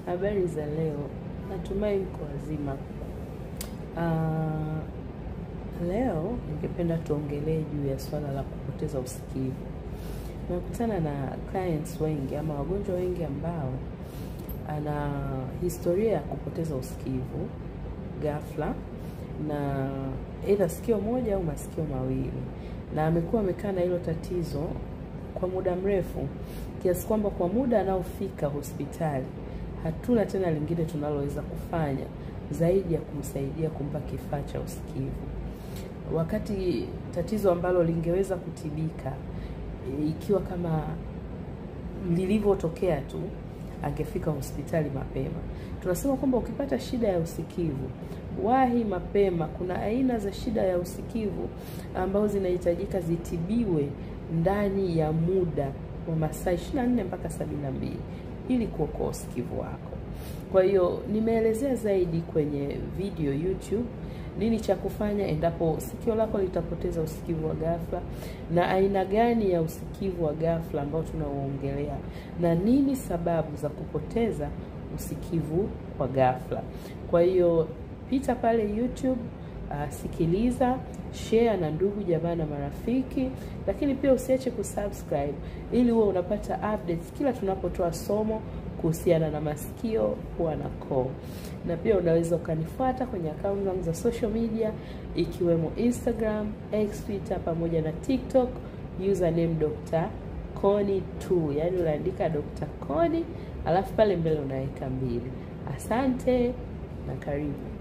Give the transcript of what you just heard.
Habari za leo, natumai mko wazima. Leo ningependa tuongelee juu ya swala la kupoteza usikivu. Nimekutana na clients wengi ama wagonjwa wengi ambao ana historia ya kupoteza usikivu ghafla, na aidha sikio moja au masikio mawili, na amekuwa amekaa na hilo tatizo kwa muda mrefu, kiasi kwamba kwa muda anaofika hospitali hatuna tena lingine tunaloweza kufanya zaidi ya kumsaidia kumpa kifaa cha usikivu, wakati tatizo ambalo lingeweza kutibika ikiwa kama lilivyotokea tu angefika hospitali mapema. Tunasema kwamba ukipata shida ya usikivu, wahi mapema. Kuna aina za shida ya usikivu ambazo zinahitajika zitibiwe ndani ya muda wa masaa 24 mpaka 72 ili kuokoa usikivu wako. Kwa hiyo nimeelezea zaidi kwenye video YouTube nini cha kufanya endapo sikio lako litapoteza usikivu wa ghafla, na aina gani ya usikivu wa ghafla ambao tunauongelea, na nini sababu za kupoteza usikivu kwa ghafla. Kwa hiyo pita pale YouTube, sikiliza, share na ndugu jamaa na marafiki, lakini pia usiache kusubscribe ili uwe unapata updates kila tunapotoa somo kuhusiana na masikio, pua na koo. Na pia unaweza ukanifuata kwenye account zangu za social media ikiwemo Instagram, X, Twitter pamoja na TikTok, username Dr. Connie 2. Yaani unaandika Dr. Connie alafu pale mbele unaweka 2. Asante na karibu.